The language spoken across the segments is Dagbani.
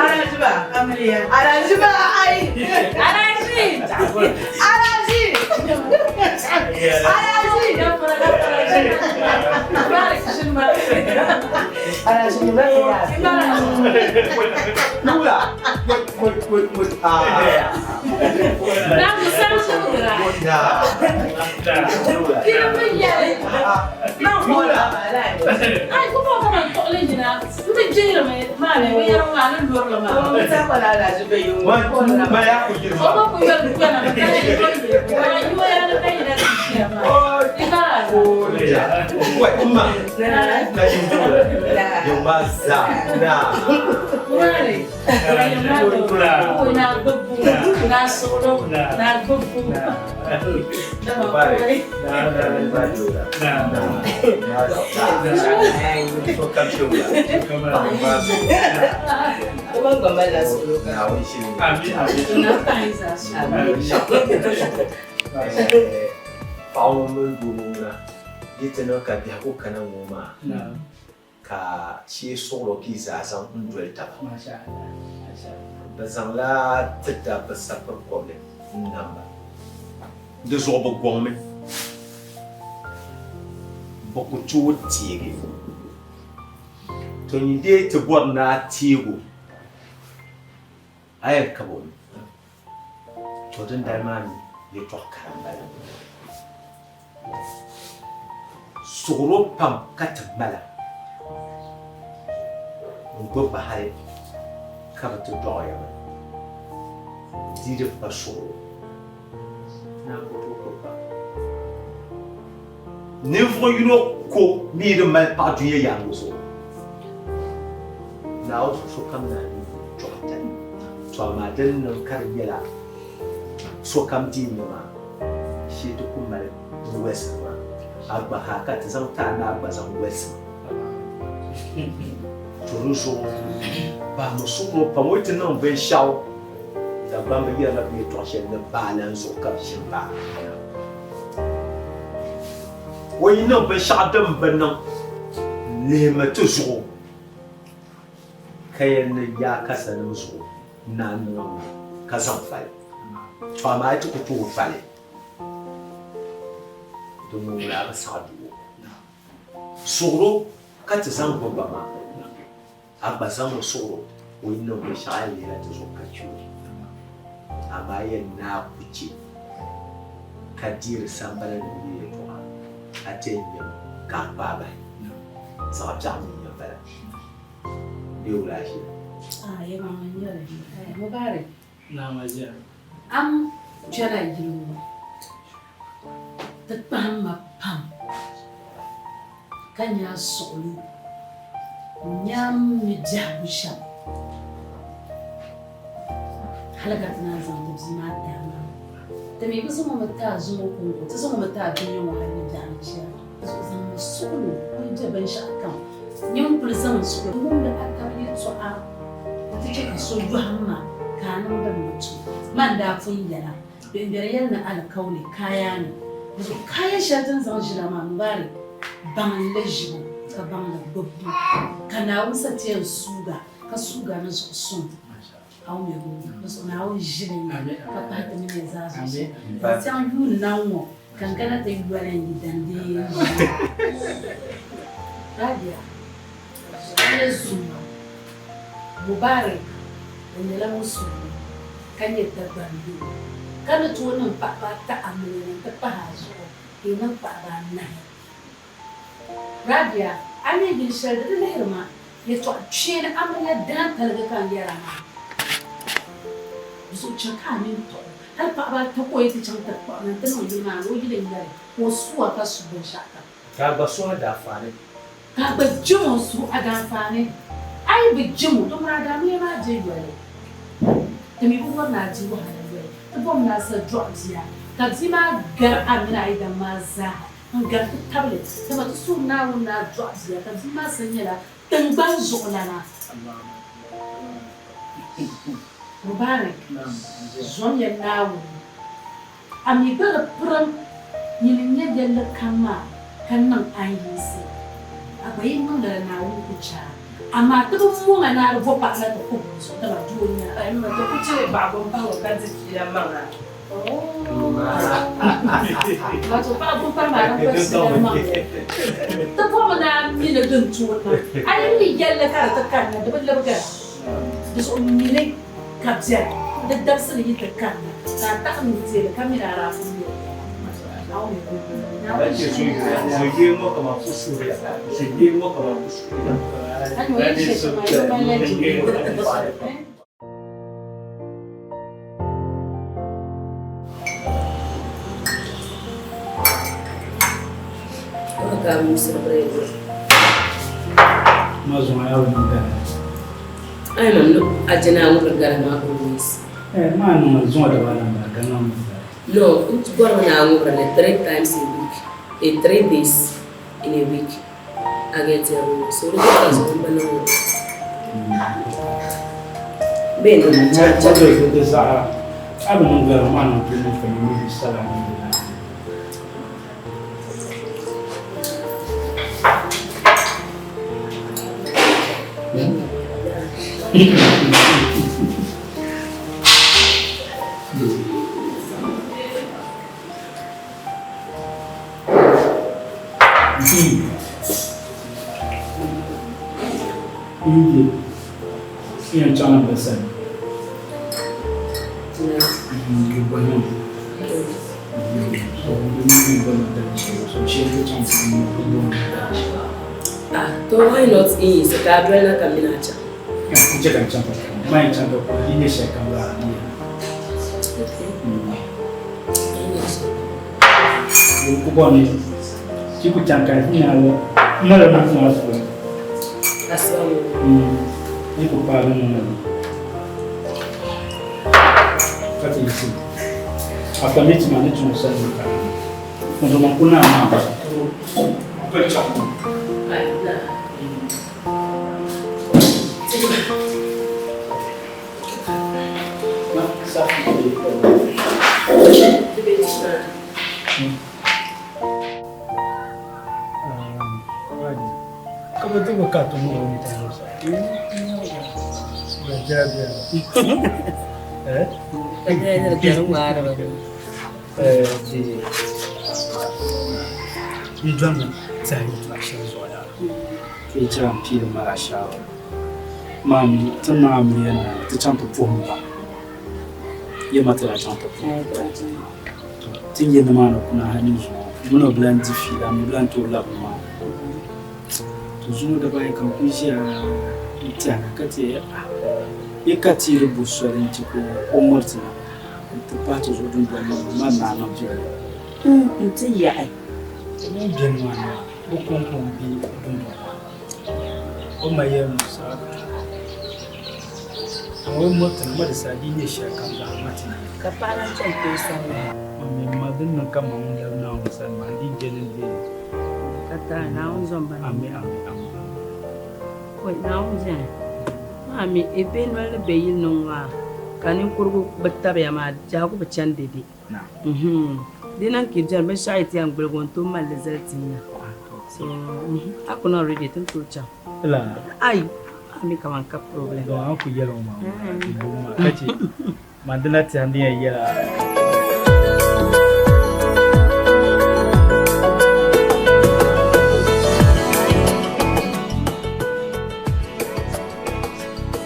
Alajiba, Alajiba, ai. Alaji. Alaji. Alaji. Alaji, ni ba ya. Nula. Mut mut mut. Ah. Na. Nula. Ai, kuma kama tɔɣili yina n ti jihirimi maa ni binyɛra maa ni lorili maa. Ma ya ku O ma ku yɔli gbana mi ka yi wala yoya ni ka yina ti ʒiya maa. Ibara. Wai umma. Na yin Yau za. Na. Wari. Na gbubbu na suɣulo na gbubbu. Bare. Na na. Na. So kam shi wula. Kuma gwamma la suɣulo ka. Na wani shi ne. Na pahi zaa suɣulo. Paɣa ŋun mini doo ŋɔ ŋuna di ti niŋ ka biɛhigu kana ŋɔ maa ka shee suɣulo ka yi zaa zaŋ n doli taba. Bɛ zaŋla ti dabba sapiri kɔbili n nam ba. Di zuɣu bɛ gɔŋmi. Bɛ ku tooi teegi. To nyin dee ti bɔri ni a teeg o, a yɛn kab o mi. To dindali maa mi yɛtɔɣ kara m-bala. Suɣuro pam ka ti mala n-gbubi ba hali ka bɛ ti dɔɣi ya mi. Di di pa suɣuro, naan ku tooi gbubi ba. Ninvuɣ yino ko mi di mali paɣ dunia yaaŋa zuɣu. Naawuni zuɣu sokam naan yi dɔɣi tali. To amaa din niŋ ka di nyɛla sokam dii nya maa, shee ti ku mali n-wɛlisiri maa. A gba ha ka ti zaŋ ti a ni a gba zaŋ wɛlisi ma. To di zuɣu bahimi suɣulo pam o yi ti niŋ binshɛɣu Dagbamba yɛrila bɛ yɛtɔɣ shɛli ni baa lan zuɣu ka bɛ ʒini baa. O yi niŋ binshɛɣu din bi niŋ lihimi ti zuɣu ka yɛli ni yaa kasanim zuɣu n-naan niŋ a ŋɔ ka zaŋ fali. To amaa a ti ku tooi fali din ŋɔ ŋuna a bi saɣi duh o. Suɣuro ka ti zaŋ gbubi ba maa. A gba zaŋ o suɣuro o yi niŋ binshɛɣu a yi lihila ti zuɣu ka chɛ o. Amaa yɛn naai ku chɛ ka deeri sambana ni bɛ yɛltɔɣa, a ti yɛn nyami ka a kpaai bahi. Zaɣ biɛɣu mi n-yɛn bala. Bee wula a ʒiya? Aai, maŋli n-nyɛ li. Mubarak. Naam, Ajiya. Am kpɛla yili ŋɔ ti kpahim ma pam ka nya a suɣilo n-nya m mi biɛhigu shɛm hali ka ti naan zaŋ ti bia maa ti a maa. Ti mi bi zaŋ o mi ti a zuŋɔ kɔŋko, ti zaŋ o mi ti a dunia ŋɔ hali ni biɛɣuni chira. Di zuɣu zaŋmi suɣilo o ni be binshɛɣukam. Nyin kul zaŋ suɣilo wumdi a tab yɛtɔɣa nti chɛ ka so yɔhim ma ka a niŋ din bi tuhi. Man daa pun yɛl a, Bimbɛri yɛli ni alikauli kaaya ni. Di zuɣu kaaya shɛli ti ni zaŋ ʒila maa, Mubarak, baŋ li ʒibu ka baŋ li gbubbu, ka Naawuni sa ti yɛn suug a, ka suug a ni zuɣu suŋ. A wum ya boo? Di zuɣu Naawuni ʒili n ya ka pahi ti mini ya zaa zuɣu suŋ. N chaŋ yuun na ŋ-ŋɔ ka n kana ti yoli n yi dani bee n ʒi. Rabia, a nyɛ zuma. Mubarak, o nyɛla musulimi ka nyɛ Dagbaŋ doo, ka ni tooi niŋ paɣaba ata amiliya nti pahi a zuɣu ka yi niŋ paɣaba anahi. Rabia, a ni yili shɛli di di lihiri ma yɛtɔɣ kpeeni amiliya daantaligi ka n yɛr a maa. Di zuɣu chɛ ka a mini tɔɣ o. Hal paɣiba ata ka o yi ti chaŋ ti kpuɣi na nti niŋ yili maa ni, o yili n-nyɛ li, ka o su a ka su binshɛɣukam. Ka a gba suhi a daanfaani. Ka a gba jɛm o n-suhi a daanfaani. A yi bi jɛm o, di ŋuna a daamiliya maa je yoli. Ti mi bi bɔri ni a di wahala yoli. Ti bɔmi ni a sa dɔɣi bia, ka bia maa gari a mini a yidana maa zaaha. N-gari ti tabili, dama ti suhiri Naawuni ni a dɔɣi bia, ka bia maa sa nyɛla tiŋgbani zuɣulana. Mubarak, zomya Naawuni. A mi gba di pirim nyini n-nyɛ yɛlli kam maa ka niŋ a ni yiɣisi. A gba yi niŋ lala Naawuni ku chɛ a. Amaa ti bi mɔŋ a ni a di bo paɣa na ti kuhi o zuɣu, dama doo n-nyɛ a. Ayi ma, ti ku chɛ baɣa bom pahi o ka di fiila maŋa. Wato paɣa bom pahi maa din kpa fiila maŋli. Ti bɔrimi ni a mi ni din tooi niŋ. A yi mi yɛlli ka di ti kanna, di bi libigira. Di zuɣu mili ka biɛri di dabisili yi ti kanna, ka a taɣi nudirigu ka mi ni a daa pun mi li. No, n bɔrimi ni a ŋubiri li 3 times a week, eh, 3 days in a week. A get it? So di ka zuɣu m bi niŋ li. Bee ni n chaŋ chaŋ. Di zaɣa a bi niŋ gariŋ maa niŋ pili ka yi mi salam. N yɛn chaŋla bɛ sani. Ah, to why not in yi ka a doli na ka mini a chaŋ? N chɛ ka n chaŋ ka ma yɛn chaŋ ka yi nyɛ shɛli kam zaa ni yɛn. Ku bɔri ni ti ku chaŋ ka n nya lɔ n mali mi maa suhu. Ni ku paagi niŋ ka ti yiɣisi. After meeting maa ni chaŋ o sani ka n zo man ku naai maa. Ka chaŋ. Maami ti naai amiliya naai ti chaŋ ti puhim ba. Yɛma ti daa chaŋ ti puhim ba. Ti ni yi nimaani kuna ha ni zuŋɔ mini o bi lan di fiila m bi lan tooi labi nimaani. To zuŋɔ dabaayi ka n kuli ʒiya n-tɛhira ka ti yɛli ah yi ka ti yi di bo soli nti ka o miri ti na nti pahi ti zuɣu dundɔŋ ŋɔ ni mali naa niŋ viɛlli. Nti yaɣi. Ŋun beni maa ni o kɔŋko m-be dundɔŋ maa ni. O ma yɛli Musa, O yi miri ti na, ma di saha di yi nyɛ shɛlikam zaa ma ti yɛli. Ka paɣa lan chaŋ ti o sani maa. Ma mi ma din niŋ ka ma ŋun lɛbi Naawuni sani maa, n dii je ni n deei li. Ka taai Naawuni zom ba ni. Ami, ami, ami. Oi, Naawuni zani. Maa mi, e bihi noli ni be yili ni ŋɔ maa, ka ninkurigu bi tabiya maa, biɛhigu bi chani dede. Di niŋ ka yi beni, binshɛɣu yi ti yɛn gbuligi o n-tooi mali li zali ti nya. So, a ku niŋ ready ti ni tooi chaŋ. Ai, a mi kaman ka problem. Don a ku yɛli o maa, ka che man dina tɛha ni yɛn yɛla.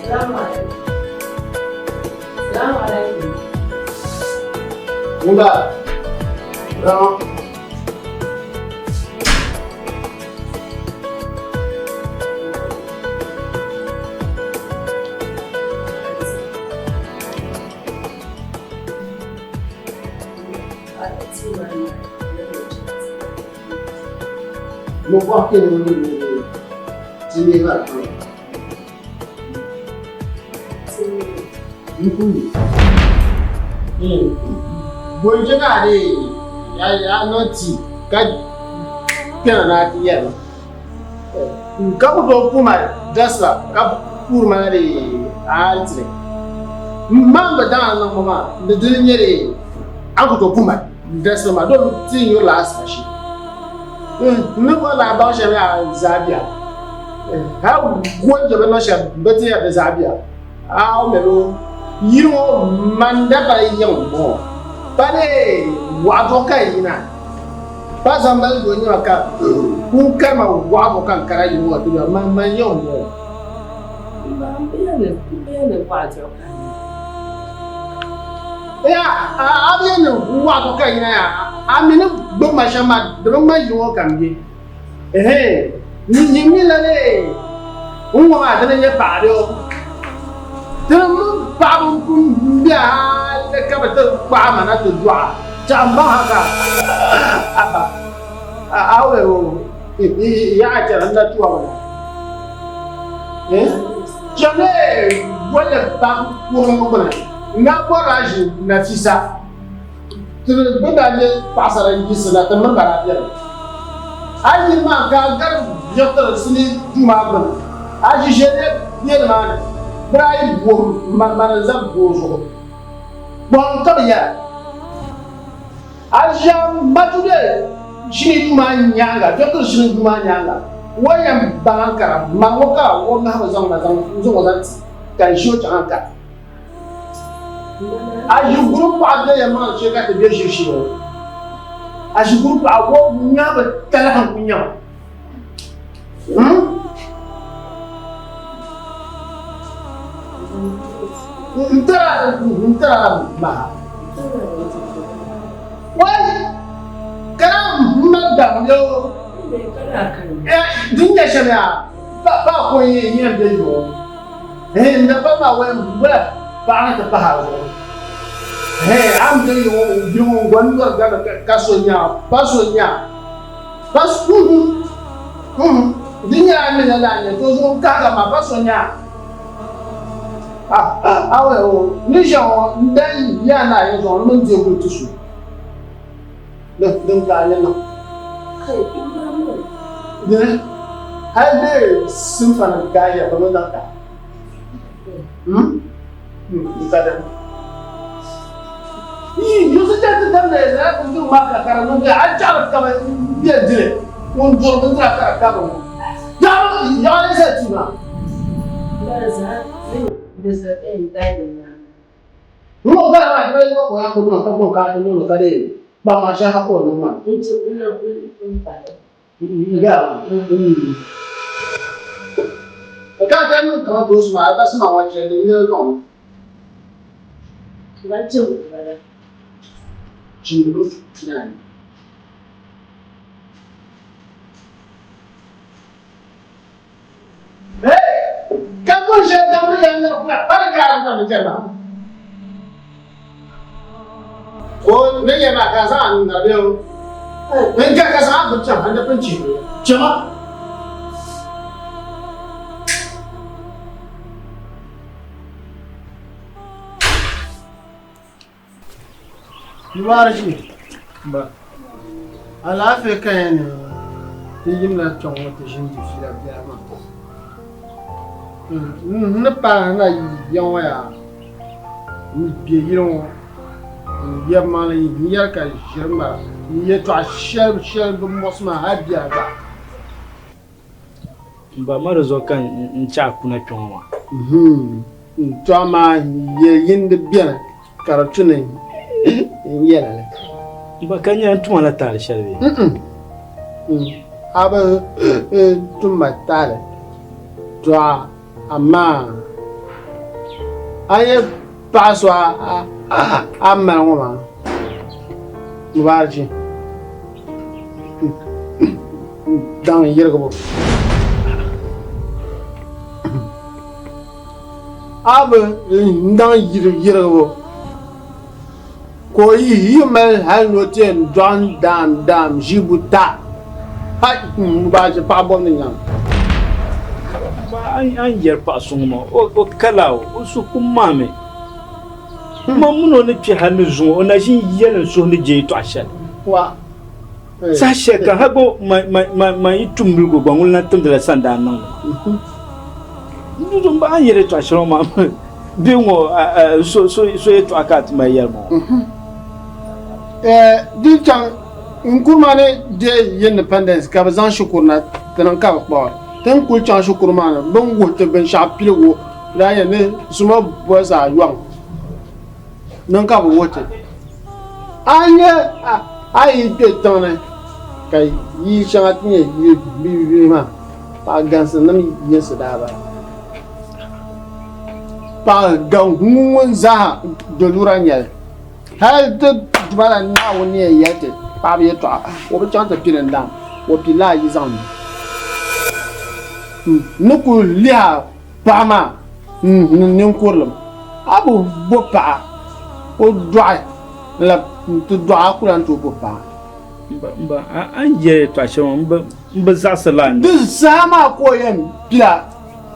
Salamu alaikum. Salamu alaikum. Mula. Rama. Mo bɔhi kpe ni ŋun ni ti mi ba kpam. Bonje ka a dee a niŋ ti ka kpɛna ni a ti yɛli ma ka ku tooi puma dasila ka puuri ma na dee a tiri man bi daŋ a niŋbu maa di dini n-nyɛ dee a ku tooi puma dasila maa domi ti nyurila asiba shee n ni bɔri ni a baŋ shɛm yaa zaa biɛla. Hali goonje bi niŋ shɛm bi ti yɛri di zaɣ biɛɣu. A o mɛlo yili ŋɔ man daba yiŋ ŋɔ pa lee waɣa duɣu ka n yina pa zambali doo nyɛma ka n karima waɣa duɣu ka n kara yili ŋɔ ti man man yiŋ ŋɔ. Ya a bi yɛn ni waɣa duɣu ka n yina yaa a mi ni gbubi ma shɛm maa di bi ŋmani yili ŋɔ ka m be. Ehe, ni mi la lee n ŋɔ maa dini nyɛ paɣa bɛ o. Dini mini paɣaba n pun bɛ hali ka bɛ ti kpaɣi ma na ti dɔɣa tɛɣu m baŋ ha ka a ba a wɛ o yaɣa chɛri n na tuwa na. Chɛm lee bolli ba kurili ŋɔ gbuni n daa bɔrila ʒi Nafisa. Ti bɛ daa nyɛ paɣasara yiɣisi na ti mini ba daa beni. A yi yini maa ka a gari viɣitiri sinii duu maa gbini, a ʒiʒiɛliya be nimaani, bɛ daa yi bo ma ni zabi doo zuɣu, kpɔŋ ka bɛ yɛra. A ʒiya Matude shinii duu maa nyaaŋa, viɣitiri shinii duu maa nyaaŋa, o yɛn baŋ Ankara, ma ŋɔ ka o ŋahibu zaŋ na n-zaŋ o zaŋ ti ka n ʒi o chaŋ Ankara. A ʒi guri paɣa bɛ ya maŋ chɛ ka ti bɛ ʒi shee ŋɔ. A ʒi guri paɣa o ŋahibu talahi n-ku nya ma. N tira la maha. Wai! Kana m mali daŋ bɛ o. Din nyɛ shɛm yaa, pa ko n-yɛn be yuɣu. Hee n dabba maa waya wala paɣa ni ti pahi a zuɣu. Hee a ni be yiŋɔ yiŋɔ n gɔni lɔri gari ka so nya pa so nya pa mhm mhm di nyɛla a mi la la nya to zuɣu n kahiga maa pa so nya a a waya o ni ʒiya ŋɔ n dan yaa ni a yɛn zaŋ ni mini deei ti su din ka a ni niŋ. Dini hali bee sinfani gaaya bɛ mi zaŋ ta. N ka dini. Yi yusi chɛ ti damda ya zaa bindirigu maa ka ka di niŋ a chaɣiri kaba bɛ dili ŋun duri bindira ka di kabiri ŋɔ. Yaɣali n-zali tia maa. Ŋɔ gala maa ti bali ko ya ko no ka ko ka no ka de ba ma sha ka ko no ma. Ga. Ka ka no ka to su ma ba su ma wa che ni ne no. Ba chim ba. Chim lu na. Ka ko shɛli ka mi yɛn niŋ ka pa di karim ka mi chɛri maa. Ko ni yɛn maa ka zaŋ a nuu na bee o n ka ka zaŋ a gbubi chaŋ n di pun chihi chɛma. Mubarak ba alaafee ka ya ni ti yimla kpɛŋ ŋɔ ti ʒini di fiila biɛla maa. N ni paai na ya ŋɔ yaa n be yili ŋɔ n yɛbi maŋli n yɛri ka ʒiri ŋmara n yɛtɔɣa shɛli shɛli bi muɣisi ma hali biɛla gba. M ba ma di zuɣu ka n chɛ a kuna kpɛŋɔ maa. Tɔ amaa yɛl yindi beni ka di tu ni n yɛli li. M ba ka n nya n tuma la taali shɛli bee? A bi tum ma taali. Tɔ amaa a ni yɛn paɣi so a ni mali ŋɔ maa, Mubaarachi. Daŋ yirigibu. A bi daŋ yirigibu ka o yi yi mali hali ni o ti yɛn dɔɣi n-daam daam ʒii buta ha m-baji paɣa bɔbu ni nyaŋ. A ni yɛri paɣa so ŋɔ maa o kala o suhu ku maami. Ma min o ni kpe hali ni zuŋɔ o na ʒi n-yɛli n suhu ni je yɛtɔɣa shɛli. Saha shɛli kam hal gba man yi tum miligu gba ŋun lan timdila sandaan niŋdi ma. N ba a ni yɛli yɛtɔɣa shɛli ŋɔ maa bee ŋɔ so yɛtɔɣa ka a ti mali yɛli ma ŋɔ. Din chaŋ Nkrumah ni deei independence ka bɛ zaŋ shikuru na ti niŋ ka bɛ kpuɣi. Ti ni kuli chaŋ shikuru maa ni, bɛ ni wuhi ti binshɛɣu piligu daa nyɛ ni suma bolisi a yɔŋ niŋ ka bɛ wuhi ti. A nya a yi kpe tiŋ ni ka yili shɛŋa ti nyɛ yili bibihi maa, paɣ gansi nim yinsi daa bala. Paɣ gaŋ ŋun zaaha dolura n-nyɛ li. Hal ti Duuma la Naawuni ni yɛn yɛli ti paɣiba yɛtɔɣa, o bi chaŋ ti pili n-daŋ, o pilila a yi zaŋ ni. N ni kul lihi a paɣa maa ni ninkurilim, a bi bo paɣa, o dɔɣi n-lab nti dɔɣi a ku lan tooi bo paɣa. M ba, a ni yɛli yɛtɔɣ shɛli ŋɔ, m bi zaɣisiri la a noli. Di saha maa ka o yɛn pil a,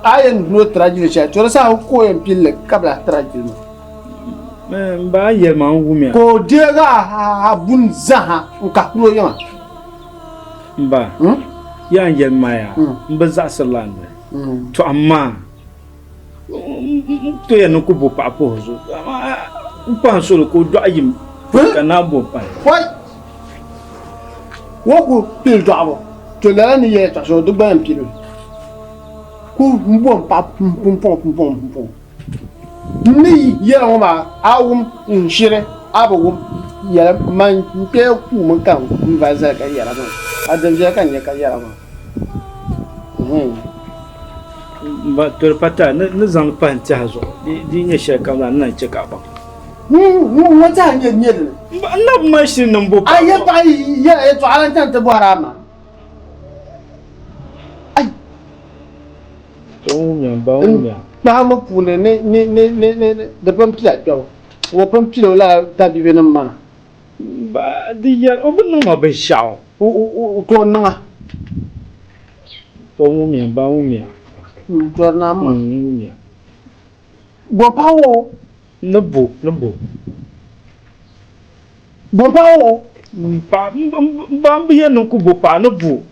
a yɛn ni o tiri a jili shɛli, to di saha ka o yɛn pil li ka bi lahi tir a jili maa. M ba, a yɛli ma n wumya. Ka o deeg a buni zaaha n-kahi kul o yiŋa. M ba, yaa n yɛli ma yaa, m bi zaɣisiri la a noli. To amaa n toya ni ku bo paɣa pahi o zuɣu, amaa n pahi n suhuri ka o dɔɣi yim ka naan bo m-pahi. Pɔi! O ku pili dɔɣibu, to lala ni yɛli yɛtɔɣ shɛli di gba yɛn pilimi. Ku m-bo m paɣa pumpɔŋɔ pumpɔŋɔ pumpɔŋɔ. N ni yɛli ŋɔ maa, a wum n shiri, a bi wum yɛli man n kpee kuumi ka n vali zali ka yɛra maa, a din viɛli ka n nya ka yɛra maa. M ba, to di pa tahi ni ni zaŋ li pahi n tɛha zuɣu, di yi nyɛ shɛlikam zaa n ni lan chɛ ka a baŋ. Ŋɔ tɛha nyɛ dini? M ba, n na bi mali shili ni m bo paɣa. A yɛtɔɣa yɛla yɛtɔɣa lan chani ti bɔhiri a ma. Ai! N kpahimbu puuni ni ni ni ni ni di pun pila kpɛbu, o pun pili o lala tabiibi nim maa. Ba di yɛli o bi niŋ ma binshɛɣu. O ka o niŋ a. O ŋumiya, ba ŋumiya. N dɔri naa ma. N ŋumiya. Bo paɣa o. Ni bo, ni bo. Bo paɣa o. Paɣa, m ba m bi yɛn niŋ ku bo paɣa ni bo.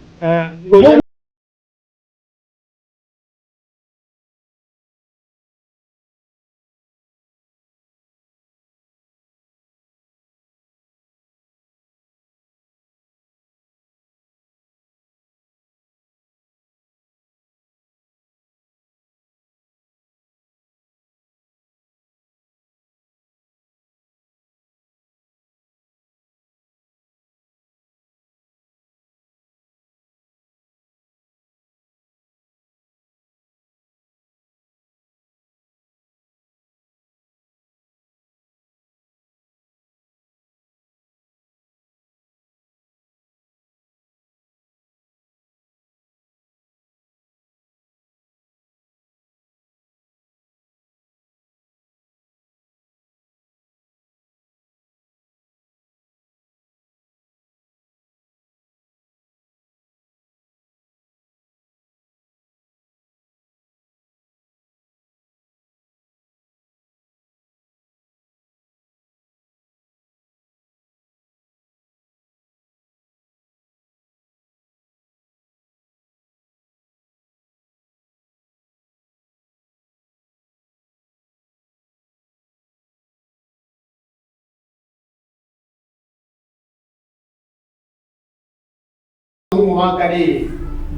Ŋɔ maa ka di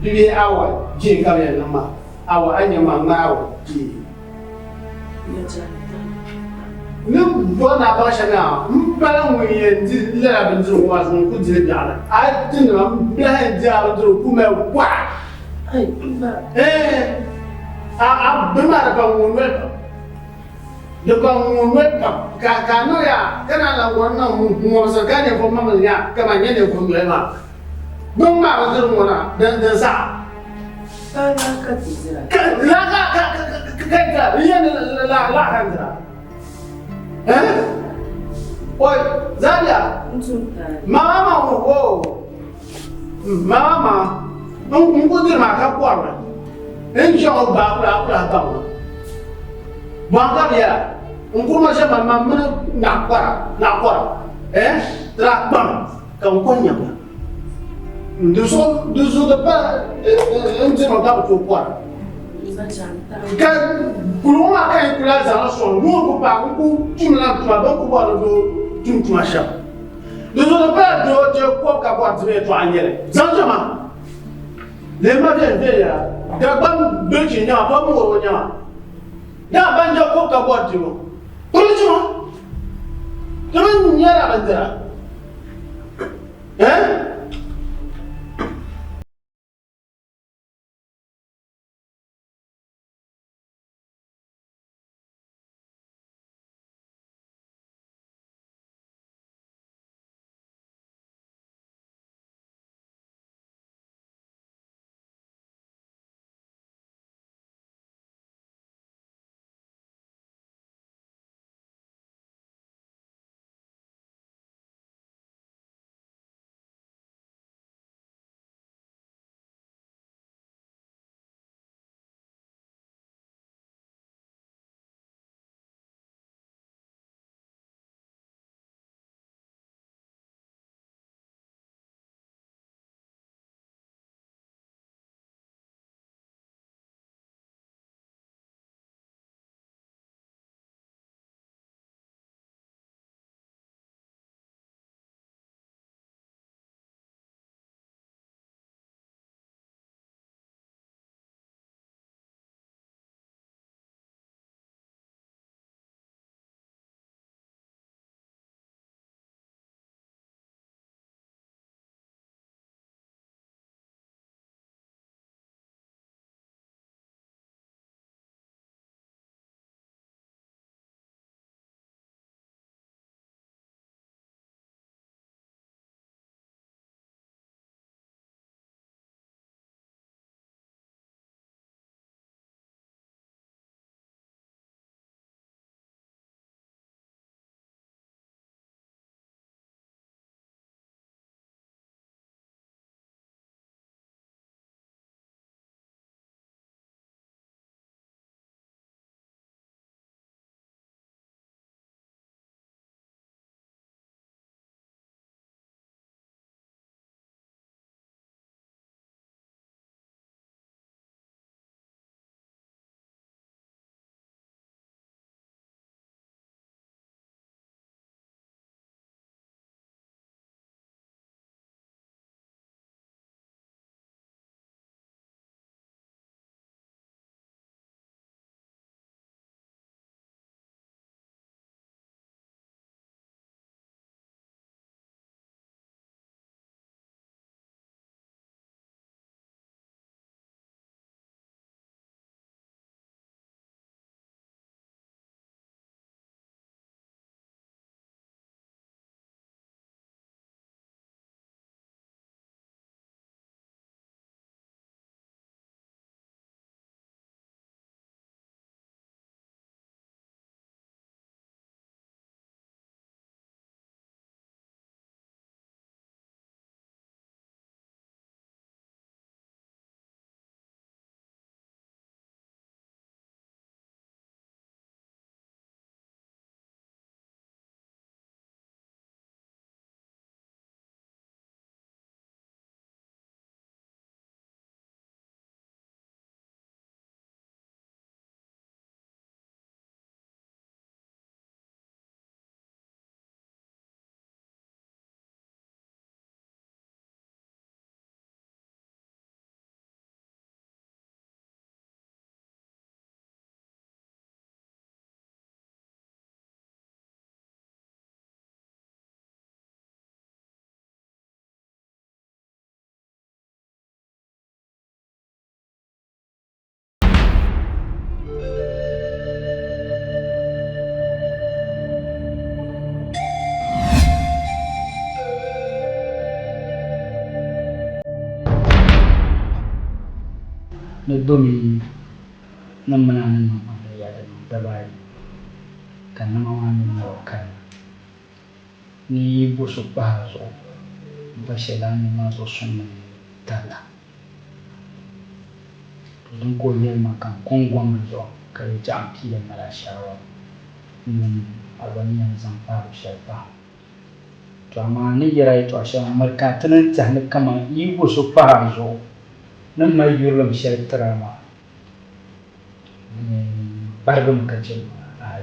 bibihi awa jee ka bɛ yɛn niŋ maa, awa a ni nya maa ŋmani awa jee. Ni bɔri ni a baŋ shɛm yaa, m pala ŋun yɛn di lala bindirigu ŋɔ maa zuɣu n ku di li biɛɣuni. A yi ti niŋ m biɛhi yɛn di a bindirigu ku mali gɔra. Ɛɛn, a bini maa di pa ŋun noli pam. Di pa ŋ-ŋɔ noli pam, ka ka a niŋ yaa ka naan lan bɔri niŋ ŋ-ŋɔbisiri ka ninvuɣ maŋli nya kaman nyɛ ninvuɣ noli maa. Bɛ ŋmaai bindirigu ŋɔ na din saɣi. Ka laa ka ka ka ka dira, n yɛn ni laa laa ka n dira. Eh? Oi, Zaria, mama ma ŋɔ o, mama ma, n ku diri maa ka kɔrimi. N chaŋ o gbaai kula a ku lahi baŋ ma. Bɔhim ka bɛ yɛla, n kuri ma shɛm maa, man mini naɣikɔra, naɣikɔra, eh, ti daa kpami ka n kɔhi nyaŋ ba. Di zuɣu, di zuɣu di pa n dirimi ka bɛ tooi kɔra. Ka kuligu maa ka yi ku lahi zaŋ li sɔŋ, nuu ku paai n ku tumla n tuma bɛ ni ku bɔri ni doo tum tuma shɛm. Di zuɣu di pala doo je kɔbu ka bɔri dibu yɛtɔɣa n-nyɛ li. Zaŋ chɛ ma. Lihima viɛnyɛla. Dagbaŋ bilichi nyaŋa pam ŋɔri o nyaŋa. Daa banja ko ka bɔri dibu. Bilichi ŋɔ, ti mi nyɛla bindira. Eh? Ni domi ni mini a ni niŋ amiliya di niŋ daba ayi ka nima maa mi na bi kanna. Ni yi bo so kpahi a zuɣu ba shɛli a ni maa zuɣu suŋ ni tabila. To din ka o yɛli ma ka n kɔŋ gom di zuɣu ka yi chaɣ m piili mali ashaara ni a gba ni yɛn zaŋ pahibu shɛli pahi. To amaa n ni yɛr a yɛtɔɣ shɛli ŋɔ, miri ka a ti niŋ tɛha ni kaman n yi bo so pahi a zuɣu ni mali yurilim shɛli tir a maa, di yɛn barigimi ka chɛ ma. Aai!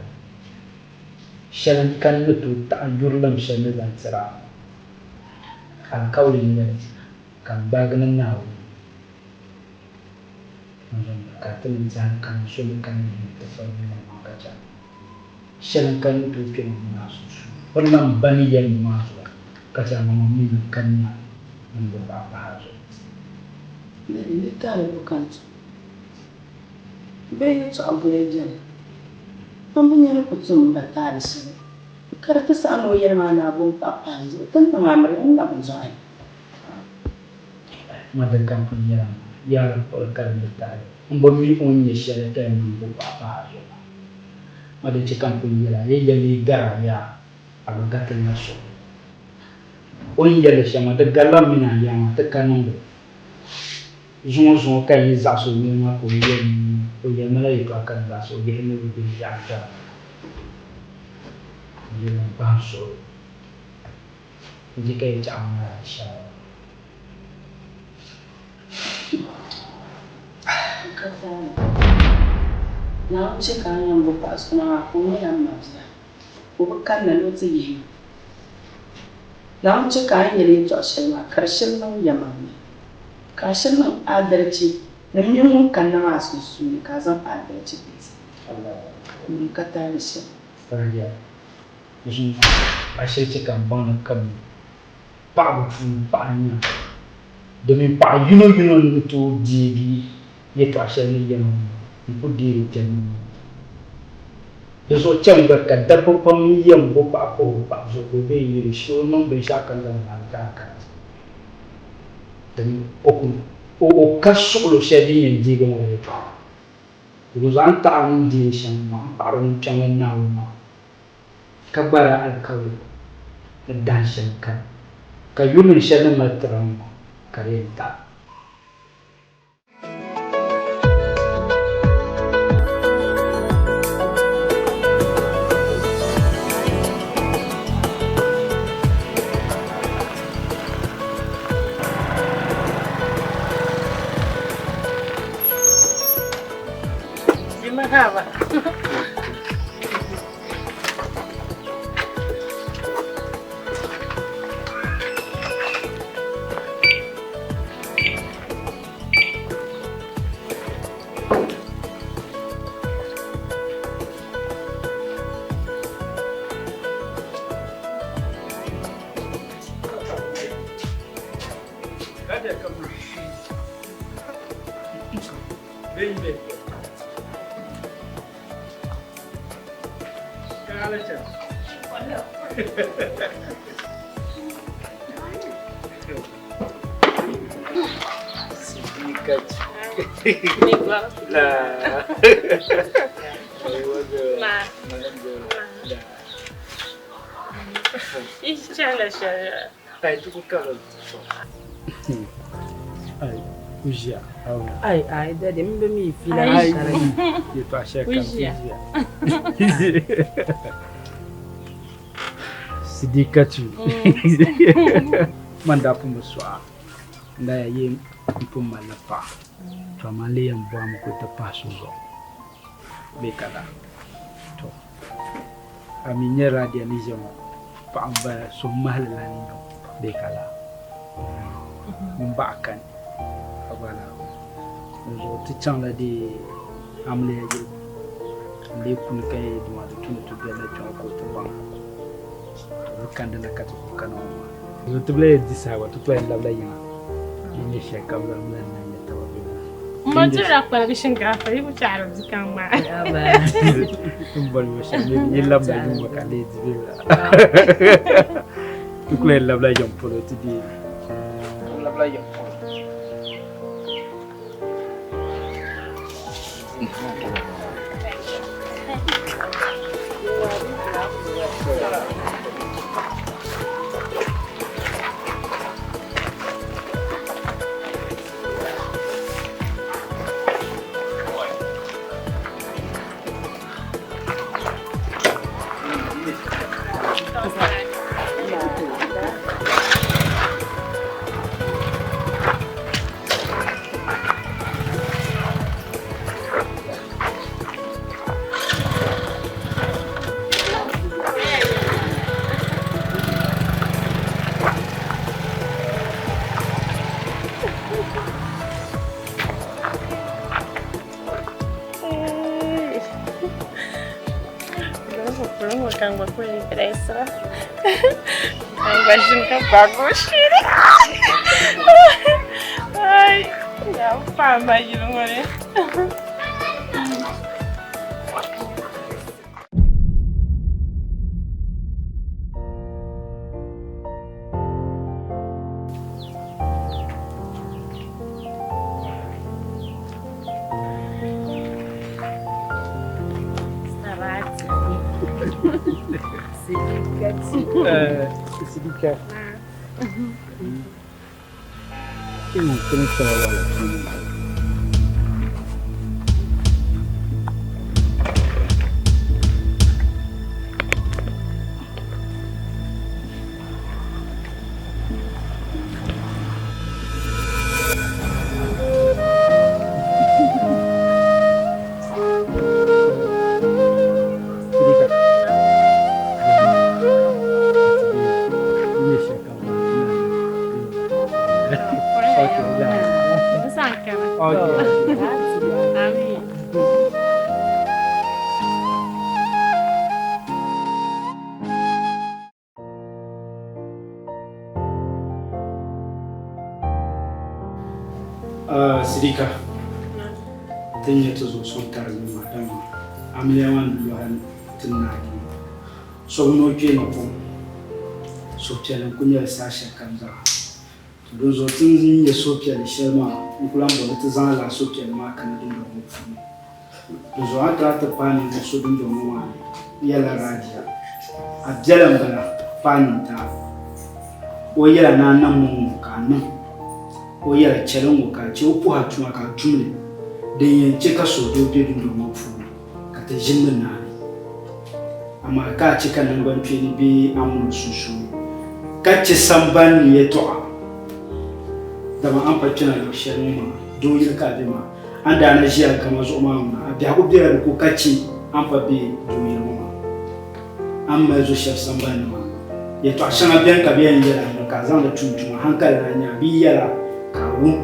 Shɛli n-kani ni tooi taɣi yurilim shɛli ni zaŋ tir a maa. Alikauli n-nyɛ li ka n gbaagi ni Naawuni. Ka ti ni tɛha ni kani so ni kani ni ti fali ni ŋɔ maa ka chani. Shɛli n-kani ni tooi kpe ŋɔ maa sunsuuni. O ni lan ba ni yɛli ni maa zuɣu ka chɛ amaŋmaŋ mi ni kanna ni m bo paɣa pahi a zuɣu. Di taali bu ka n-tum. Bee yɛtɔɣa boli beni. M bi nya ni ku tum m ba taali shɛli. Ka di ti saɣi ni o yɛli ma ni a bo m paɣa pahi n zuɣu, ti ni niŋ a miri n na bi dɔɣi. Ŋa din kam pun nyɛla maa, yaara kpuɣili ka di nyɛ taali. M bi mi o ni nyɛ shɛli ka yɛn niŋ bo paɣa pahi a zuɣu maa. Ŋa din chɛ ka m pun yɛl a, yi yɛli yi gar a yaa, a bi gariti li la suɣili. O ni yɛli li shɛm maa, di garila m mini a yaa maa, ti ka niŋdi li. Zuŋɔ zuŋɔ ka yi zaɣis o noli maa ka o yɛli o yɛli ma la yɛtɔɣa ka n zaɣis o yihi ni bɛ bihi yaɣi kpɛra. N yɛli n kpahim suɣili. N-je ka yɛtɔɣa ŋɔ maa shɛm. N ka taali. Naawuni chɛ ka n yɛn bo paɣa so na maa ka o nyɛla m mabia, ka o bi kanna ni o ti yihi ma. Naawuni chɛ ka a ni yɛli yɛtɔɣ shɛli maa ka di shiri niŋ yɛlimaŋli, ka a shiri niŋ aadalichi ni m mini ŋun kanna maa sunsuuni, ka a zaŋ aadalichi ti. N ka taali shɛli. Zuŋɔ a shiri chɛ ka m baŋ ni ka mi paɣibu puuni paɣa n-nyɛ a, domin paɣa yinoyino n-ni tooi deegi yɛtɔɣ shɛli ni yɛli ŋɔ n-ku deeri o kpɛm ŋɔ. Di zuɣu chɛm gba ka dabba pam yɛn bo paɣa pahi o paɣa zuɣu ka o be yili shee o niŋ binshɛɣu kam zaŋ maani ka a kana domin o ka suɣilo shɛli din yɛn deegi lala yɛtɔɣa maa. Dinzuɣu a ni taɣi a ni deeri shɛm maa, m paɣiri ŋun kpiɔŋlan Naawuni maa. Ka gbaari a alikauli ni dahin shɛli kani, ka yurilim shɛli ni mali tiri a ŋɔ ka di yɛn taɣi. Marhaba. Ai ai daddy m bi mi fiila Ai yɛtɔɣa shɛli kam ʒiya. Sidikatu man daa pun bi sɔɣa n daa yaa yi n pun malila paɣa to amaa n lee yɛn bɔhimi ka o ti pahi so zuɣu bee ka laa to a mi nyɛ Radia ni ʒiya ŋɔ paɣa m bala suhumahili lan n-nyɛ o bee ka laa ŋun baɣa kani ka gba laa dinzuɣu ti chaŋla dee amiliya yili n-lee kuni ka yɛli dama di tu ni ti dolila kpe ŋɔ ka o ti baŋ to bɛ kandina ka ti kuli kana ŋɔ maa. Dinzuɣu ti bi lahi yɛn di saha gba ti kuli yɛn labila yiŋa din nyɛ shɛli kam zaa mi lahi na nyɛ taba bɛ maa. M ma dirila kpaligi shinkaafa yi ku chaɣiri di kam maa. N boli yo shɛli maybe yi labila yiŋ ŋɔ ka lee di bɛ la. Ti kuli yɛn labila yiŋ polo ti deei. Labila yiŋ polo. Impressira. N gba ʒini ka gbaagi o sheeni. Ai, yaa bi paai ma yili ŋɔ ni. Sidika. Kina kini taba wala kini. Sidika ti nyɛ ti zuɣu suŋ tarigi maa dama amiliya maa ni lɔha ti naagi so ni o kpee ni kom suhupiɛlli n-kuli nyɛli saha shɛli kam zaa. To dinzuɣu ti ni nya suhupiɛlli shɛli maa n-ku lahi bɔri ni ti zaŋ lala suhupiɛlli maa kana dundɔŋ ŋɔ puuni. Dinzuɣu a ni ti lahi ti paai ninvuɣ so dundɔŋ ŋɔ maa ni yɛlila Radia, A biɛla m-bala paai nintaa. O yɛla ni a niŋmi ŋ-ŋɔ ka a niŋ. O yɛla chɛli ŋ-ŋɔ ka a chɛ. O puhi a tuma ka a tum li. Din yɛn chɛ ka suhudoo be dundɔŋ ŋɔ puuni ka ti ʒini ni naani. Amaa ka a chɛ ka naŋgbankpeeni be a min o sunsuuni, ka chɛ samban ni yɛtɔɣa, dama a ni pa kpɛna luɣ shɛli ŋɔ maa, doo yili ka a be maa. A ni daa na ʒi a gama zuɣu maa ŋuna, a biɛhigu bela di ko ka chɛ a ni pa be doo yili ŋɔ maa. A ni mali zo shɛb samban ni maa, yɛtɔɣ shɛŋa beni ka bɛ yɛn yɛl a ni ka a zaŋ li tum tuma haŋkali ni a nya bɛ yi yɛl a ka a wum.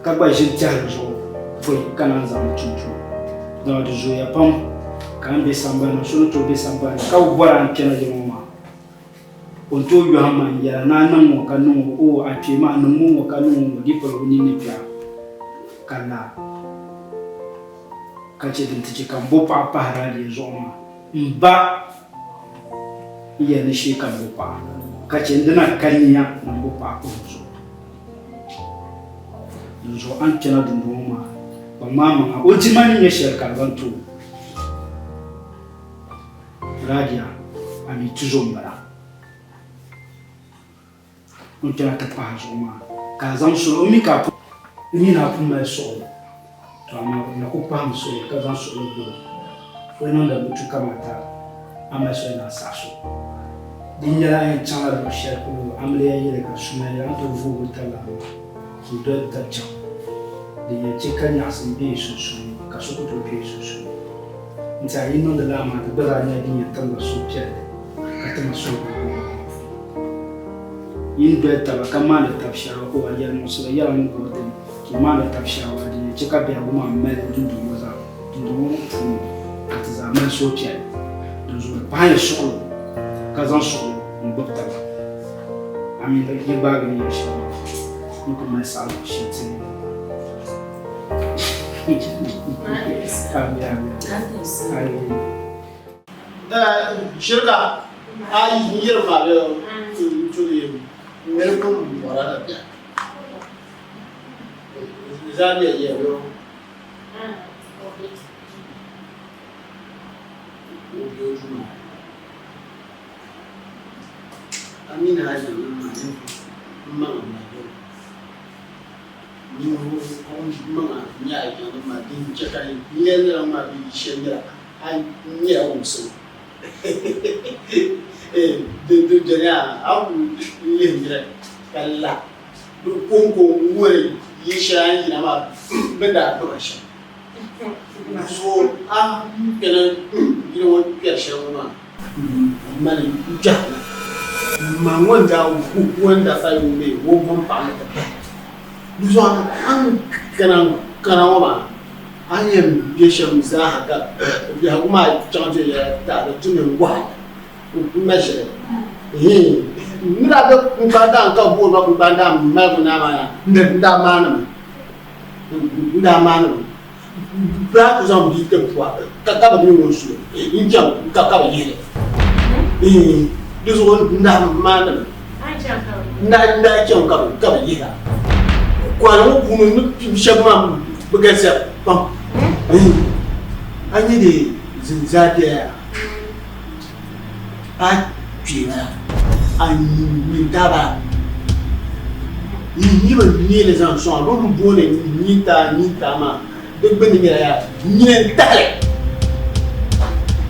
Ka gba ʒini tɛhiri zuɣu pɔi ka naan zaŋ li tum tuma. Dama di zooya pam ka a ni be sambani ni, so ni tooi be sambani ni ka bi bɔri a ni kpɛna yili ŋɔ maa. O ni tooi yɔhim ma n-yɛl a ni a niŋ ŋɔ ka niŋ ŋɔ, oo a kpee maa, niŋmi ŋɔ ka niŋ ŋɔ, di pala o nini ni kpe a ka la ka chɛ din ti chɛ ka m bo paɣa pahi Radia zuɣu maa. M ba n-yɛli ni shee ka m bo paɣa ka chɛ n dina ka nia ni m bo paɣa pahi o zuɣu. Dinzuɣu a ni kpɛna dundoŋ maa, kpaŋ maa maŋa o dima ni nyɛ shɛli ka di ban tooi Radia, a mi tuzo m-bala. O ni kpɛna ti pahi a zuɣu maa ka a zaŋ suɣili o mi ka a mi ni a pun mali suɣili to amaa o na ku pahimi suɣili ka zaŋ suɣili gbubi o yi niŋdi mutu kamata a mali soli ni a saɣi so. Di nyɛla a yɛn chaŋla luɣ shɛli polo amiliya yɛli ka suma yɛli a ni tooi voogi tabili a maŋa ka yi doli tab chaŋ. Din yɛn chɛ ka nyaɣisim be yi sunsuuni ka so ku tooi kpe yi sunsuuni. N tiɛha yi niŋdi lala maa di gba zaa nyɛla din yɛn timla suhupiɛlli ka ti ma suhigu ŋɔ puuni. Yi ni doli taba ka maani tab shɛhira o a yɛlimuɣisira yɛla ŋɔ bɔri dini ka yi maani tab shɛhira din yɛn chɛ ka biɛhigu maa mali dundoŋ ŋɔ zaa dundoŋ ŋɔ puuni ka ti zaa mali suhupiɛlli. Dinzuɣu di pahiya suɣilo ka zaŋ suɣilo n-gbubi taba. Amii yi gbaagi ni yɛli shɛli maa ni ku mali saɣiŋgu shɛli ti ni maa. Amii amii. Amii. Shirika a yi yiri maa bɛ tuli ŋmɛri kum bɔra la bia zaa bɛ yɛ bɛ o bɛ o duma a mini a zaŋ ma maŋa ma bɛ ninvuɣu maŋa nyɛ a zaŋ ma din chɛ ka n yɛli lala maa bɛ shɛli nyɛla a nyɛla wumsibu din beni a ku lihi nira ka la di kɔŋko n-wuhiri yil shɛli a ni yina maa bɛ ni daa gbubi shɛm. Dinzuɣu a kpɛna yili ŋɔ kpɛri shɛli ŋɔ maa, mani n-kpɛhiri la. M ma ŋɔ n-daa wuhi o ni daa pali ŋun be o bom paɣa ni ti pahi. Dinzuɣu a ni kana ŋɔ maa, A ni yɛn be shɛm zaaha ka biɛhigu maa chaŋ viɛnyɛla taali ti ni n-gɔhi a. M ma ʒili. N ni daa be Kunkpani Dam ka booni ba Kunkpani Dam maligu naa maa yaa, n daa maani mi. N daa maani mi. Bɛ daa ti zaŋ bia ti pua ka ka bɛ mi ŋun su li n-chaŋ ka ka bɛ yihi li. Di zuɣu n daa maani mi. N daa chaŋ ka bɛ yihi a. Kɔhili ŋɔ puuni n ni pii shɛba maa bɛ galisiya pam. A nya di zinzaa biɛla yaa. A kpeema a nyintaa yi bi neeli zaŋ sɔŋ a bɛ ni booni nyintaa nyintaa maa di gbunni nyɛla yaa nyini n-tahili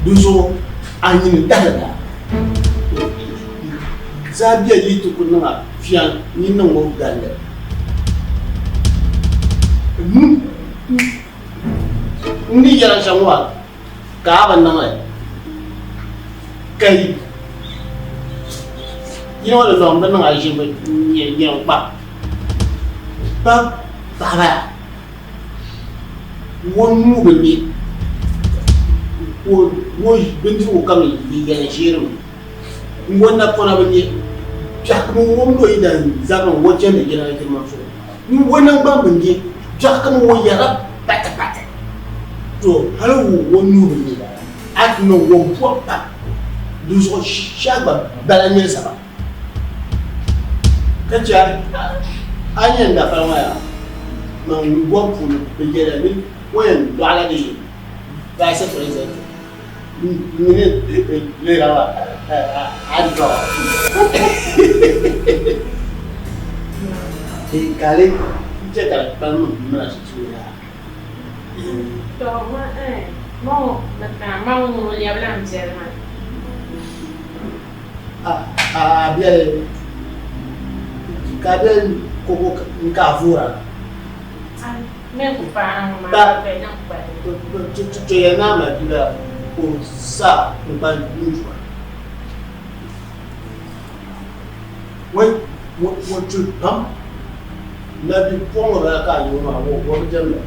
dinzuɣu a nyini n-tahili ba zaa bɛ yi ti ku niŋ a fiɛŋ nyin niŋ o galli n ni yɛra shɛm ŋɔ maa Ka a bi niŋ li, ka yi ŋɔ di lɔŋ bi niŋ a ʒini yɛn kpa ba paɣaba o nuu bi ne o bindirigu kam yɛn ʒiɛrimi o napɔna bi ne biɛɣu kam o mini o yidan zabiri o chɛndi yɛla jilima zuɣu o naŋgban bi ne biɛɣu kam o yɛrila patipati. To hali o nuu bi ne a ti niŋ o bɔbu pam dinzuɣu shɛhi gba bala nyɛli zaba ka chɛ a ni yɛn dafali maa yaa man bɔbu puuni bɛ yɛliya ni o yɛn dɔɣila di vice president mini lera maa a dɔɣi ka di chɛ ka di kpalim mini a situra yaa. To ma eh ma ŋɔ ni kana ma ŋun o lɛbila n biɛli maa. A a a biɛli ka a biɛli koko n ka a voora. A mi ku paana ŋɔ maa bɛ niŋ kpali. To yɛn naa mali bia ka o sa n kpa nudua. Wai o tuli pam na bipuɣiŋga bala ka a nya o maa o bi diɛmda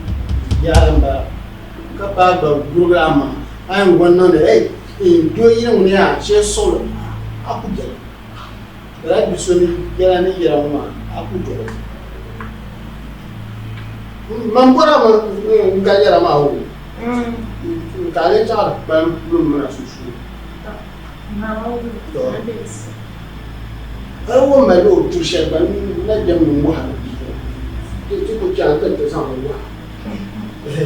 yaari m-bala ka paai gba gurigiri a maŋa a yɛn gɔni niŋdi hey doo yini ŋuni yaa shee suɣili a ku beni lala bi so ni yɛla ni yɛla ŋɔ maa a ku dɔɣi man bɔra mi n ka yɛla maa o ka a lee chaɣiri kpalim polo mini a sunsuuni. Hali o mali o turi shɛli gba n na jɛmdi n wahi ni bia ti ku chaŋ ti ti zaŋ o wahi. Di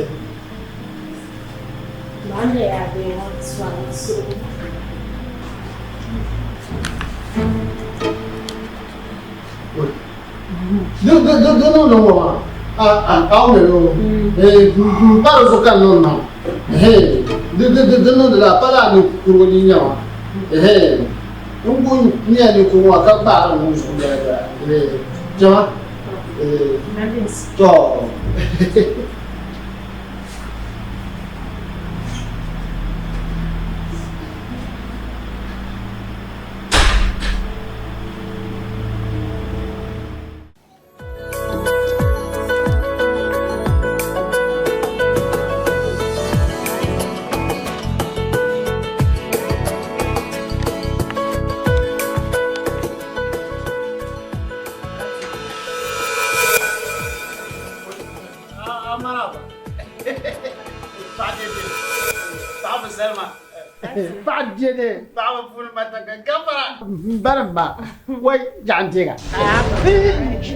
niŋdi ŋɔ maa a wumli o m pa di zuɣu ka n niŋ maa di niŋdi la pa laa ninkurigu ni nyɛ maa n ku nyɛla ninkurigu maa ka gbaari ŋun zuɣu bala bala jama to. Paɣa dɛdɛ paɣaba puuni mataka gafara n bari m ba wai jaɣanteega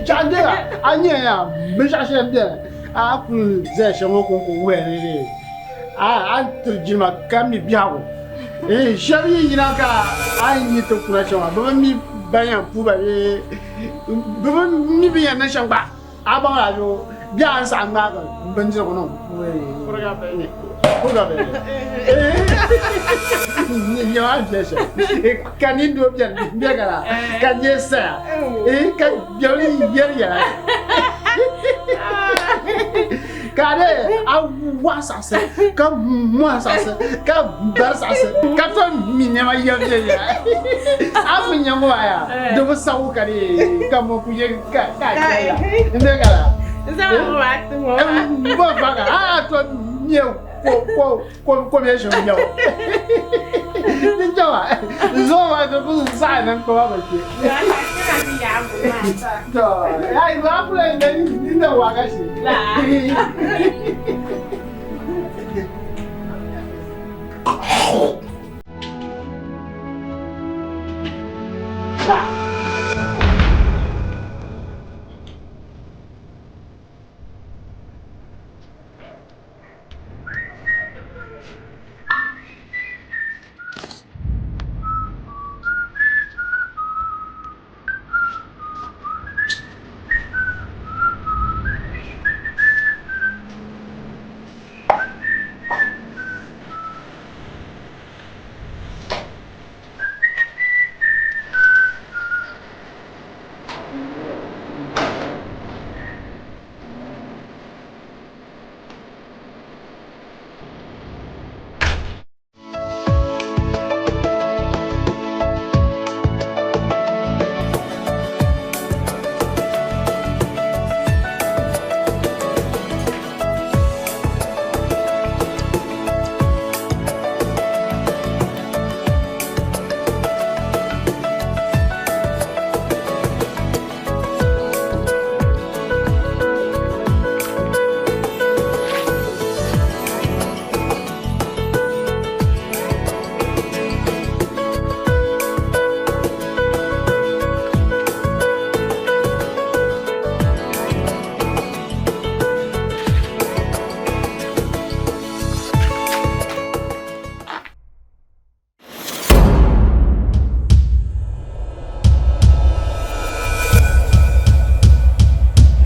jaɣanteega a nyɛ ya binshaɣu shɛli biɛni a kuli zaya shɛm ŋɔ konko wuhiya ni di a ni tiri jilima ka mi biɛhigu shɛba yi yina ka a ni ti kuna shɛm maa bɛ bi mi ban yɛn puhi ba bee bɛ bi mi bɛ yɛn niŋ shɛm gba. A baŋ a yo bɛ a ni saɣi ŋmaagi n bindirigu niŋ kuriga bɛ nyɛ a viɛ shɛm ka nin doo biɛni bɛ gala ka nyɛ saya ka biɛli yɛri yɛla ka a dee a wahi saɣisi ka mɔhi saɣisi ka bari saɣisi ka tom mi nɛma yɛm viɛnyɛla a pun nya ŋɔ maa yaa di bi saɣi ka di ka mo ku yɛ ka ka yɛla n bɛ ka la n bɔ fa ka a to nyɛ ko ko bɛ shɛm nyɛ o. Ni jama zuɣu maa ti ku saɣi ni kpama ba kpe. To ai ba kula ne ni da wagashi.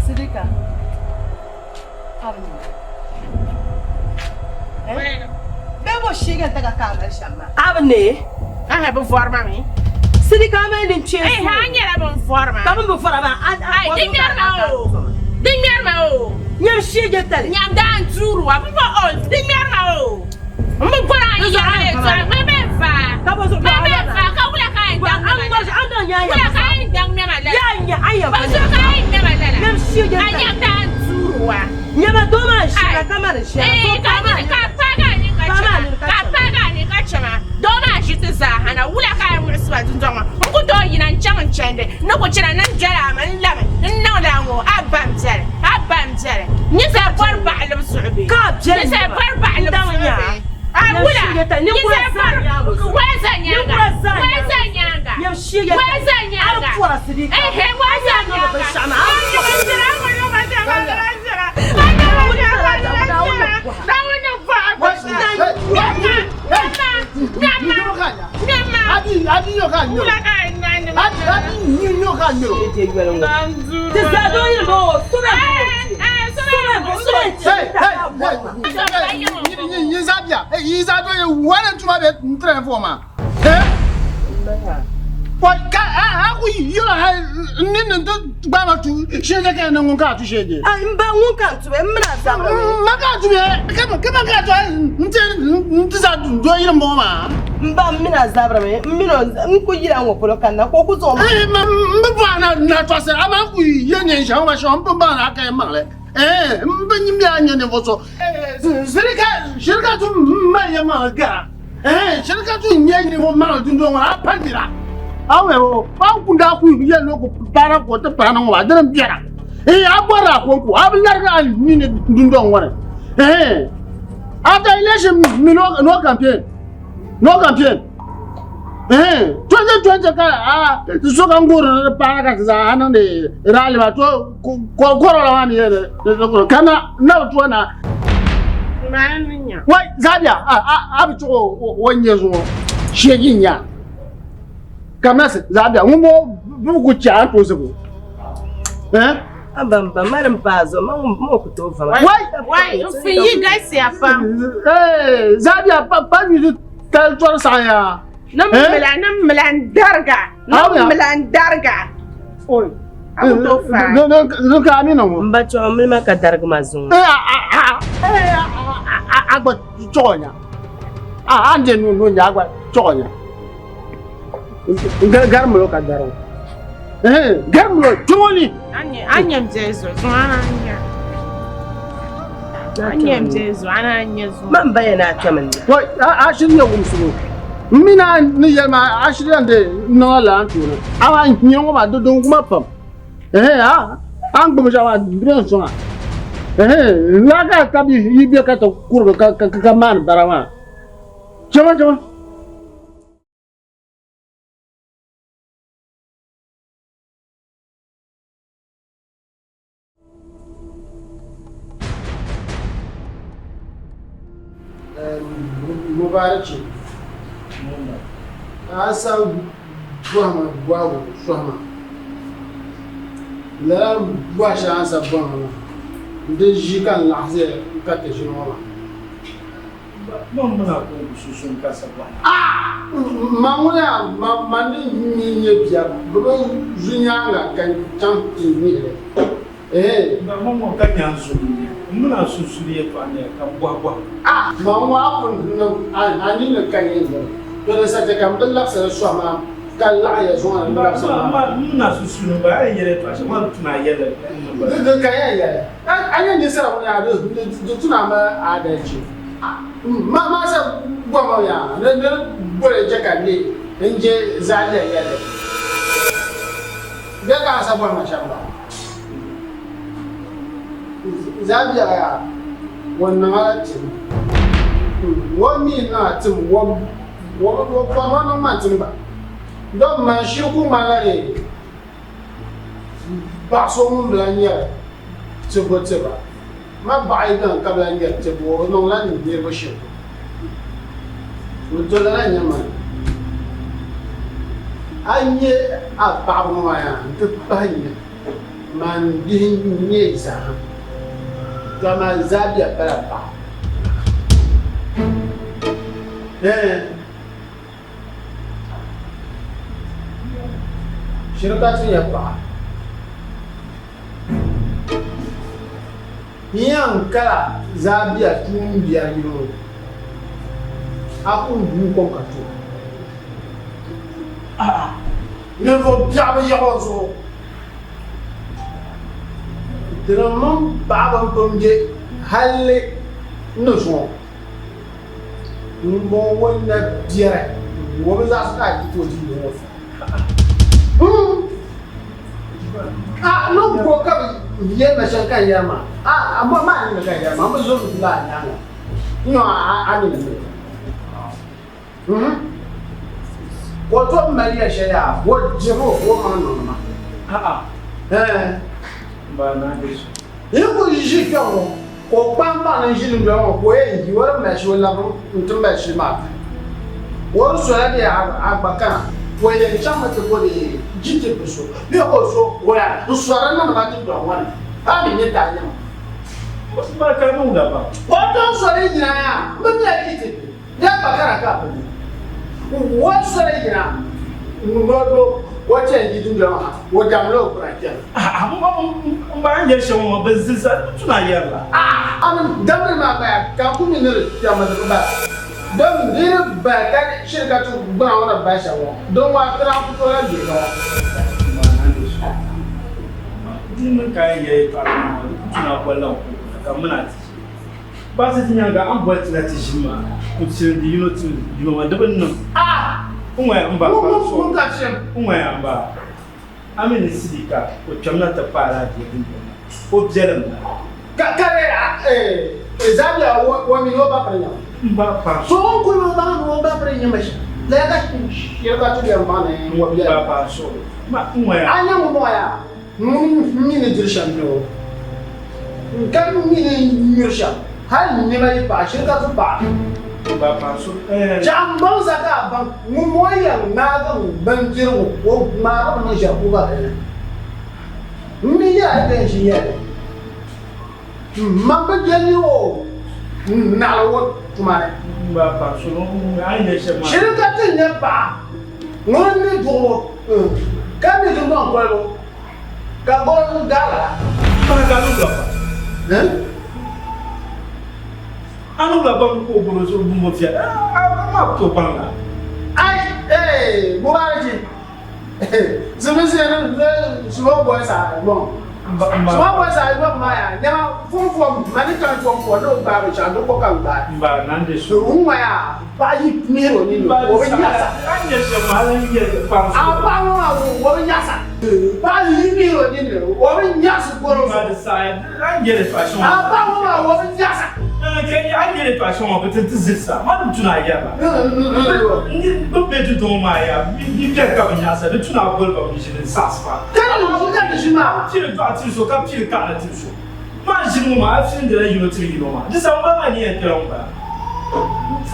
Sidika. Bɛ bo shiga daga ka mal shɛm maa. A bi ne. Aha, bi vɔri ma mi. Sidika mi din kpee. Eh, ha nyɛla bin vɔri ma. Ka bin bi vɔra maa. Ai, di ŋmɛri ma o. Di ŋmɛri ma o. Nyam shiga tali. Nyam daan tuuri wa. Bi bɔ o. Di ŋmɛri ma o. N bi bɔra n yɛra yɛltɔɣa. Ma bɛ n faa. Ka bɔ zuɣu. Ma bɛ n faa. Ka wula ka n daŋ An ŋmɛri an daŋ nya Wula ka n daŋ ŋmɛma lala. Ya nya an ya Ba zuɣu ka n ŋmɛma lala. Nyam shiga A tali. nyam daan tuuri wa. Nyama doo maa shɛra ka mari shɛra. Eh, ka ni ka paaga ni ka Paa maa chɛma. ni ka Ka chɛma. paaga ni ka chɛma. Doo maa ʒi ti zaa hana wula ka a muɣisi ba dundɔŋ maa. N ku tooi yina n chaŋ n chandi. Ni ku chana ni n dɔla a mi n lami n niŋdi a ŋɔ a ba n biɛli a ba n biɛli. Nyisa bɔri baɣalibu zuɣu bee. Ka biɛli Nyisa nyama. bɔri baɣalibu N daŋ zuɣu nya. bee. A Nyam wula. shiga tali. Ninkura Nyisa zaa bɔri nyaangi zuɣu. waa za nyaanga. Ninkura zaa Waa nyaangi za nyaanga. Nyam shiga Waa tali. za nyaanga. A pɔra Sidika. Ehe, waa za A niŋdi nyaanga. binshɛɣu maa. A pɔra. Ti zaa doo yini bɔ o so bɛ N ba ŋun ka n tubi n mina zabiri mi n ba n mina zabiri mi n mini o n ku yila ŋɔ polo kanna ka o ku zaŋ After election, me no no campaign. No campaign. 2020 ka a so kan goro para ka za anan de rally ba to ko ko la wani ye kana na to na wai zabia a a a bi to wonye zo shegin ya kamna se zabia ngumo buku cha to se ko eh A ba n ba mari n paa zuɣu ma ŋun ku tooi va ma. wai Wai, n fin yi galisiya pam. eh zabia pa pa ni tal to sa ya Ni mila, ni mila n dariga. Ni Awo. mila n dariga. oi A ku tooi faa. no no no ka mi no N ba chuɣu mili ma ka darigi ma zuŋɔ. eh a a eh a a gba chonya a a nje nu nu nya gba chonya gar mulo ka daro eh gar mulo chongoni A nyɛ a nyɛ n biɛli zuɣu zuŋɔ a nya. A nyɛ n bɛ zuɣu, a naan nyɛ zuɣu. Man ba ya ni a kpɛmi n na. Wai, a shiri nyɛ wumsibu. M mi na ni yɛli maa, a shiri yɛn di niŋla lala n tooni. Amaa n nyɛ ŋɔ maa, di wuma pam. Ɛhɛ, a a ni gbubi shɛli maa, di bɛ n sɔŋ a. Ɛhɛ, laa ka ka yi bɛ ka ti kurigi ka maani bara maa. Chama chama. Mubarak a sa bɔhima bɔhigu sɔhima lala bɔhi shɛli a ni sa bɔhima maa di ʒi ka n laɣisi ka ti ʒini ŋɔ maa. Ma ŋuni a ma ni mi nyɛ bia bɛ bi zu nyaaŋa ka n chaŋ ti nyihili. Ehe. Ma ŋɔ ka nya n zuli n-nyɛ m mini a sunsuni yɛtɔɣa nɛya ka m bɔhi bɔhigu. Ma ŋɔ a pun niŋ a nini ka nyɛ niri, to di sa chɛ ka m bi labisiri sɔhi maa ka laɣi ya zuŋɔ ni m labisiri maa. Ma m mini a sunsuni m-bala, a yɛn yɛli yɛtɔɣa shɛm a ni tuna a yɛlli m-bala. Di ka yɛn yɛli. A nyɛ ninsala ŋun yaa di tuna a mali adalci. Ma maa sa bɔhima yaa ni di boli je ka ne n je zaa lɛ yɛlli. Bɛ ka a sa bɔhima shɛm ba. Zaa biɛla yaa ŋun niŋ a la tim. O mi niŋ a tim o bɔri o niŋ ma tim gba. Dom man shiri ku ŋmanila dee. Paɣa so ŋun bi lahi nyɛri tibbu tiba. Ma baɣa yi beni ka bi lahi nyɛri tibbu, o niŋla niriba shɛbu. O dolila nyɛ mani. A yi nya a paɣaba ŋɔ maa yaa nti pahi nya man bihi n-nyɛ yi zaa. To amaa zaa bia pala paɣa. Ɛɛn. Shiri ka ti nya paɣa. N yɛn kala zaa bia tuun bia yino a ku duu kom ka to. Ninvuɣ biɛɣu bi yaɣ o zuɣu. Tinim mini paɣaba m-pun be halli ni zuŋɔ. Ŋumbɔŋɔ ŋɔ na biɛri o bi zaɣisi ka a ti tooi di yino ŋɔ fa. A ni ko ka bi yɛli ma shɛli ka n yɛri maa, a ma maa ni ka n yɛri maa, m bi zori la a nyaaŋa n-nyɔ a nini mini. Ka o tom mali ya shɛli a o diri o o maŋ niŋdi ma. Yi ku ʒi kpe ŋɔ ka o kpaŋmaŋ ni ʒi dundoli ŋɔ ka o yɛn yi o di mali shili o labi nti mali shili maa pahi. O di sola bee a gba kana ka o yɛn chaŋmi ti bo di GTP so bee ka o so o ya n sɔri niŋdi ma dundɔŋ ŋɔ ni ka a mi nyɛ ti a nyama. O tom soli yina yaa m bi mi a GTP. Ya gba kana ka a bi mi. O soli yina n-ŋɔ o chani yi dundɔŋ ha, o damla o gbura kpɛma. M ba, a ni yɛli shɛm ŋɔ maa, bɛ zilisi a, di bi tu ni a yɛri la. A mi damli maa gba yaa ka n ku mi ni di kpɛmmi di bi bala. Dom di yi di bala ka shiri ka ti gbuna ŋɔ ni bali shɛm ŋɔ, din ŋɔ a ti naan ku tooi lahi be ŋɔ. Di niŋ ka a yɛn yɛli yɛtɔɣili maa, di ku tu ni a bolila n kuɣu ka m mini a ti ʒi. Baɣisi ti nyaaŋa, a ni boli ti na ti ʒini maa, ku tiri di yino ti yino maa, di bi niŋ. N ŋɔya m ba n ŋɔya m ba, a mi ni Sidika o kpɛm na ti paai la a bia dundɔŋ maa, o biɛlim la. Ka ka di Zambia o mini o ba piri nyama. M ba pa. So o ni kuli o baŋ ni o ba piri nyama shɛm, lala ka shiri ka ti yɛn baŋ ni o biɛlim. M ba pa so ma n ŋɔya. A nya ŋun bɔŋɔ yaa? Ŋun mi ni diri shɛm n-nyɛ o, ka mi ni nyuri shɛm, hal nɛma yi paai, shiri ka ti paai. Chɛɣu m-baŋ za ka a baŋ ŋun o yɛn ŋmaagi bindirigu o ŋmaagi mi niŋ shɛli ka o gba dini. M mi yɛla yi bɛn ʒi yɛli, Man bi je nir o naɣila o tuma ni. Shiri ka ti nya paɣa ŋun mi duɣibu ka mi dundɔŋ kolibu ka goli gaara la. Ai eh Mubaraki, Zimisi ni small boys are wrong. Small boys a yɔbu maa yaa nɛma fom fom ma ni chaŋ fom fom ni o gbaai binshɛɣu di ko ka n gbaai. M ba na n-di so. N ŋɔ yaa paɣa yi mihiri o nini o bi nyaɣisa. A ni nyɛ shɛm maa a lan yɛli kpaŋ A paɣa ŋɔ maa o bi nyaɣisa. Paɣa yi mihiri o nini o bi nyaɣisi gɔro zuɣu. M ba di saɣiya a ni yɛli tɔɣa shɛŋa. A paɣa ŋɔ maa o bi nyaɣisa. A ni yɛli tɔɣa shɛŋa ŋɔ bi ti ti zilisa ma ni tuna a yɛrila. Bɛ be dundɔŋ maa yaa bi bɛri ka bi nyaɣisa di tuna a boli ba bi ʒini n-saɣisi ba. Ka ni ŋun ʒi ka di ʒi maa. A pili dɔɣi tiri so ka pili kaɣili tiri so. Maa ʒini ŋɔ maa a filindila yino tiri yino maa. Di saha ŋumbala maa ni yɛn kpɛla ŋumbala.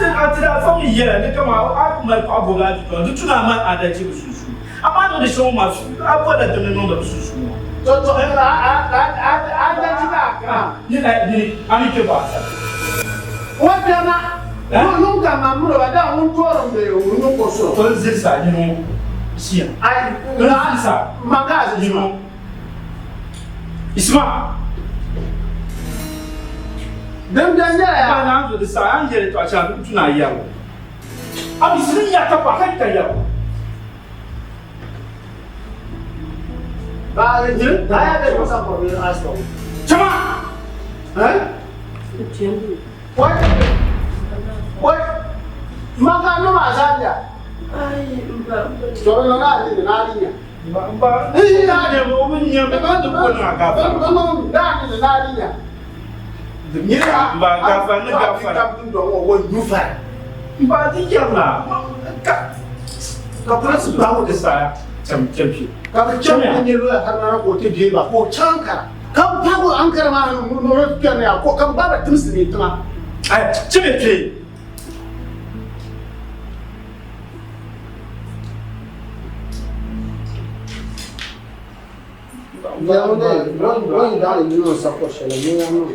A ti daa fa mi yɛla ni kaman a ku mali paɣa bɔbili a dundɔŋ di tuna a mali adalchi bɛ sunsuuni. Amaa a niŋdi shɛm ŋɔ maa a bolila dimli niŋdi bɛ sunsuuni maa. To to adalchi maa ka. Nyini a ni kpe baɣa sani. O dama ŋun ka man miri ba daa ŋun toori m-be o ni ko so. O ni zilisa nyini o shia. Ai, O ni zilisa man ka a zilisi nyini o. Isma! Din beni nyɛla yaa. Maa naan zo di saha a ni yɛli tɔɣa shɛŋa di tuna a yɛrigu. A mi shiri nya ka paɣa ka yi ka yɛrigu. Ba ni da ya be masa ko ni asto. Chama! Eh? Wai! Wai! Maka no ma zambia. Ai, mba. To no na ni na ni nya. Mba, ni na ni mo bi nya ba di ko na gafa. No na ni na ni nya. Mba gafa ni gafa. Ka dun do wo nyufa. Mba di yɛrila ka ka prince ba wo di saya cham champi. Ka bi chaŋ ka nyɛ lɔya har nana ka o ti deei ba ka o chaŋ Ankara. Ka bi paagi o Ankara maa ni ni o kpɛri ya ka bi gbaai ba timsi ni tiŋa. Ai chimi kpee. Yɛli ni o ni daɣi yino n-sa ko shɛli ni ya niŋ.